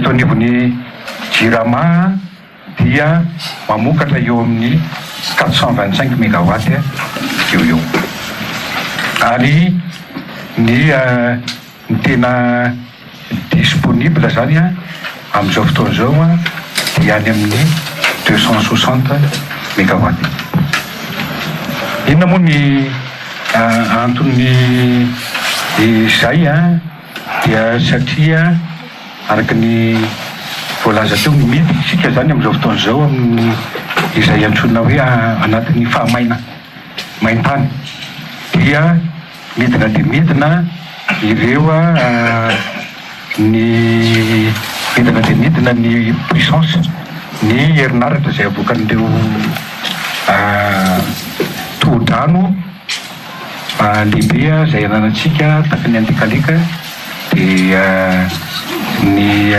Eto anivon'ny Jirama dia mamokatra eo amin'ny 425 mégawatt eo eo. Ary ny ny tena disponible zany amin'izao fotoana izao dia any amin'ny 260 mégawatt. Inona moa ny antony izay? Dia satria araka ny voalaza teo, miditra isika zany amin'izao fotoana izao amin'ny izay antsoina hoe anatin'ny fahamaina main-tany, dia midina dia midina ireo ny midina dia midina ny puissance, ny herinaratra izay avoakan'ireo tohodrano lehibe izay ananantsika tahaka ny Andekaleka, dia ny.